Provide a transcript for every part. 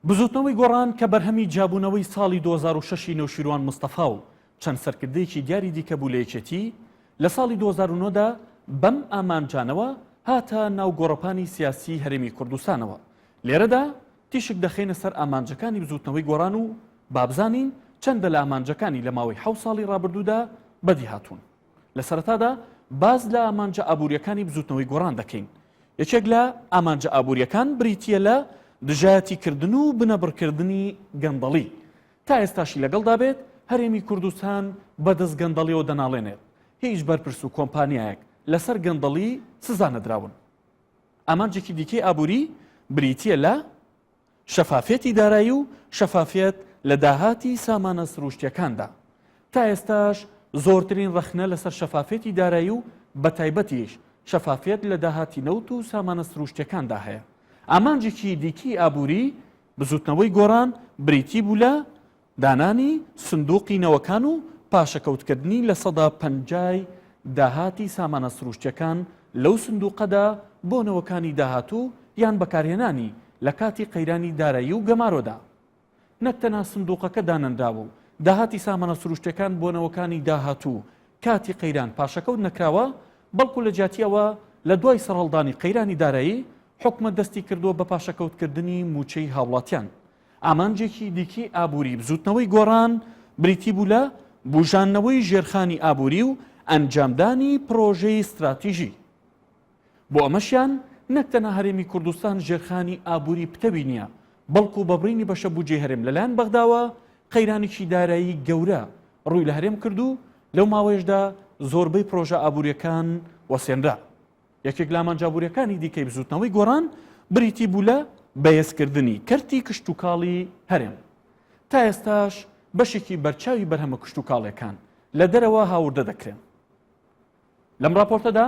بزوتنەوەی گۆڕان کە بەرهەمی جیابوونەوەی ساڵی 2006 ی نەوشیروان مستەفا و چەند سەرکردەیەکی دیاری دیکە بوو لە یەکێتی، لە ساڵی 2009 دا بەم ئامانجانەوە هاتە ناو گۆڕەپانی سیاسی هەرێمی کوردستانەوە. لێرەدا تیشک دەخەینە سەر ئامانجەکانی بزوتنەوەی گۆڕان و با بزانین چەندە لە ئامانجەکانی لە ماوەی حەوت ساڵی ڕابردوودا بەدی هاتوون. لە سەرەتادا باس لە ئامانجە ئابوورییەکانی بزووتنەوەی گۆڕان دەکەین. یەکێک لە ئامانجە ئابوورییەکان بریتییە لە دژایەتیکردن و بنەبڕکردنی گەندەڵی. تا ئێستاشی لەگەڵدا بێت هەرێمی کوردستان بەدەست گەندەڵیەوە دەناڵێنێت. هیچ بەرپرس و کۆمپانیایەک لەسەر گەندەڵی سزا نەدراون. ئامانجێکی دیکەی ئابووری بریتییە لە شەفافیەتی دارایی و شەفافیەت لە داهاتی سامانە سروشتیەکاندا. تا ئێستاش زۆرترین ڕەخنە لەسەر شەفافیەتی دارایی و بەتایبەتیش شەفافیەت لە داهاتی نەوت و سامانە سروشتیەکاندا هەیە. ئامانجێکی دیکەی ئابووری بزوتنەوەی گۆڕان بریتی بوو لە دانانی سندوقی نەوەکان و پاشەکەوتکردنی پەنجای داهاتی سامانە سروشتیەکان لەو سندوقەدا بۆ نەوەکانی داهاتوو یان بەکارهێنانی لە کاتی قەیرانی دارایی و گەمارۆدا. نەک تەنها سندوقەکە دانەنراوە و داهاتی سامانە سروشتیەکان بۆ نەوەکانی داهاتوو کاتی قەیران پاشەکەوت نەکراوە، بەڵکو لە جیاتی ئەوە لە دوای سەرهەڵدانی قەیرانی دارایی حکومەت دەستی کردووە بە پاشەکەوتکردنی مووچەی هاوڵاتیان. ئامانجێکی دیکەی ئابووری بزووتنەوەی گۆڕان بریتی بوو لە بوژاندنەوەی ژێرخانی ئابووری و ئەنجامدانی پڕۆژەی ستراتیژی. بۆ ئەمەشیان نەک تەنها هەرێمی کوردستان ژێرخانی ئابووری پتەوی نییە، بەڵکو بە بڕینی بەشە بودجەی هەرێم لەلایەن بەغداوە قەیرانێکی دارایی گەورە ڕووی لە هەرێم کرد و لەو ماوەیەشدا زۆربەی پڕۆژە ئابوورییەکان وەسێنرا. یەکێک لە ئامانجە ئابوورییەکانی دیکەی بزووتنەوەی گۆڕان بریتی بوو لە بەهێزکردنی کەرتی کشتوکاڵی هەرێم. تا ئێستاش بەشێکی بەرچاوی بەرهەمە کشتوکاڵیەکان لە دەرەوە هاوردە دەکرێن. لەم راپۆرتەدا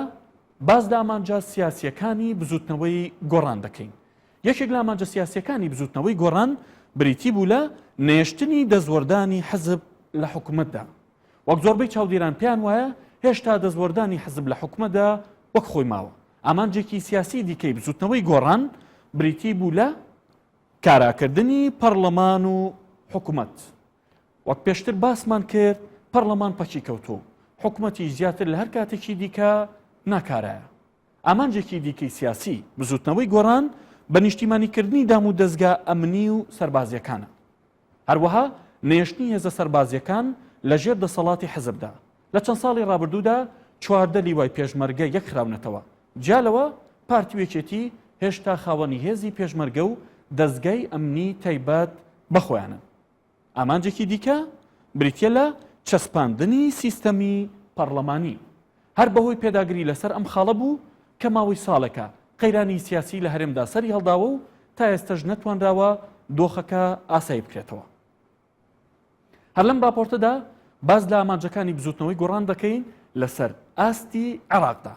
باس لە ئامانجە سیاسییەکانی بزووتنەوەی گۆڕان دەکەین. یەکێک لە ئامانجە سیاسییەکانی بزووتنەوەی گۆڕان بریتی بوو لە نەهێشتنی دەستوەردانی حزب لە حکومەتدا. وەک زۆربەی چاودێران پێیان وایە هێشتا دەستوەردانی حزب لە حکومەتدا وەک خۆی ماوە. ئامانجێکی سیاسی دیکەی بزووتنەوەی گۆڕان بریتی بوو لە کاراکردنی پەڕڵەمان و حکومەت. وەک پێشتر باسمان کرد پەڕڵەمان پەکی کەوتووە و حکومەتیش زیاتر لە هەر کاتێکی دیکە ناکارایە. ئامانجێکی دیکەی سیاسی بزووتنەوەی گۆڕان بە نیشتیمانیکردنی دامودەزگا ئەمنی و سەربازییەکانە. هەروەها نەهێشتنی هێزە سەربازییەکان لە ژێر دەسەڵاتی حزبدا. لە چەند ساڵی ڕابردوودا 14 لیوای پێشمەرگە یەکخراونەتەوە. جیا لەوە پارتی و یەکێتی هێشتا خاوەنی هێزی پێشمەرگە و دەزگای ئەمنی تایبەت بە خۆیانن. ئامانجێکی دیکە بریتییە لە چەسپاندنی سیستەمی پەڕڵەمانی. هەر بەهۆی پێداگری لەسەر ئەم خاڵە بوو کە ماوەی ساڵێکە قەیرانی سیاسی لە هەرێمدا سەری هەڵداوە و تا ئێستەش نەتوانراوە دۆخەکە ئاسایی بکرێتەوە. هەر لەم راپۆرتەدا باس لە ئامانجەکانی بزوتنەوەی گۆڕان دەکەین لەسەر ئاستی عێراقدا.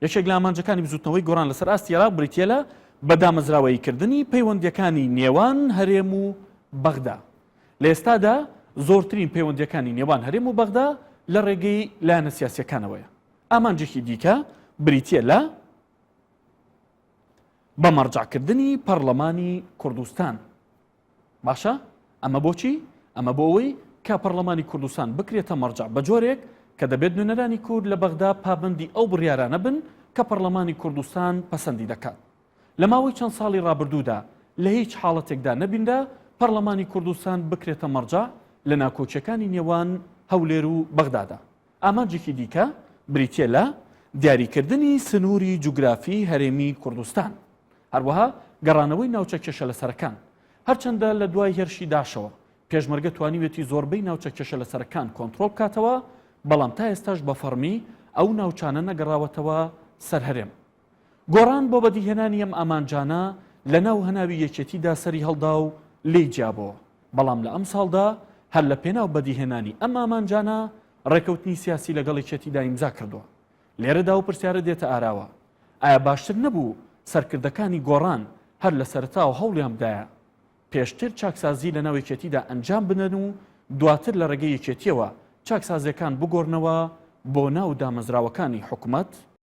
یەکێک لە ئامانجەکانی بزوتنەوەی گۆڕان لەسەر ئاستی عێراق بریتییە لە بە دامەزراوەییکردنی پەیوەندییەکانی نێوان هەرێم و بەغدا. لە ئێستادا زۆرترین پەیوەندییەکانی نێوان هەرێم و بەغدا لە ڕێگەی لایەنە سیاسییەکانەوەیە. ئامانجێکی دیکە بریتییە لە بە مەرجەعکردنی پەڕڵەمانی کوردستان. باشە ئەمە بۆچی؟ ئەمە بۆ ئەوەی کە پەڕڵەمانی کوردستان بکرێتە مەرجەع بە جۆرێک کە دەبێت نوێنەرانی کورد لە بەغدا پابەندی ئەو بڕیارانە بن کە پەڕڵەمانی کوردستان پەسەندی دەکات. لە ماوەی چەند ساڵی ڕابردوودا لە هیچ حاڵەتێکدا نەبینرا پەڕڵەمانی کوردستان بکرێتە مەرجەع لە ناکۆکیەکانی نێوان هەولێر و بەغدادا. ئامانجێکی دیکە بریتیە لە دیاریکردنی سنووری جوگرافی هەرێمی کوردستان. هەروەها گەڕانەوەی ناوچە کێشەلەسەرەکان. هەرچەندە لە دوای هێرشی داعشەوە پێشمەرگە توانیویەتی زۆربەی ناوچە کێشەلەسەرەکان کۆنترۆڵ بکاتەوە، بەڵام تا ئێستاش بە فەڕمی ئەو ناوچانە نەگەڕاوەتەوە سەر هەرێم. گۆڕان بۆ بەدیهێنانی ئەم ئامانجانە لە ناو هەناوی یەکێتیدا سەری هەڵدا و لێی جیابۆوە، بەڵام لە ئەمساڵدا هەر لە پێناو بەدیهێنانی ئەم ئامانجانە ڕێکەوتنی سیاسی لەگەڵ یەکێتیدا ئیمزا کردووە. لێرەدا ئەو پرسیارە دێتە ئاراوە، ئایا باشتر نەبوو سەرکردەکانی گۆڕان هەر لە سەرەتاوە هەوڵیان بدایە پێشتر چاکسازی لەناو یەکێتیدا ئەنجام بدەن و دواتر لە ڕێگەی یەکێتییەوە چاکسازییەکان بگۆڕنەوە بۆ ناو دامەزراوەکانی حکومەت؟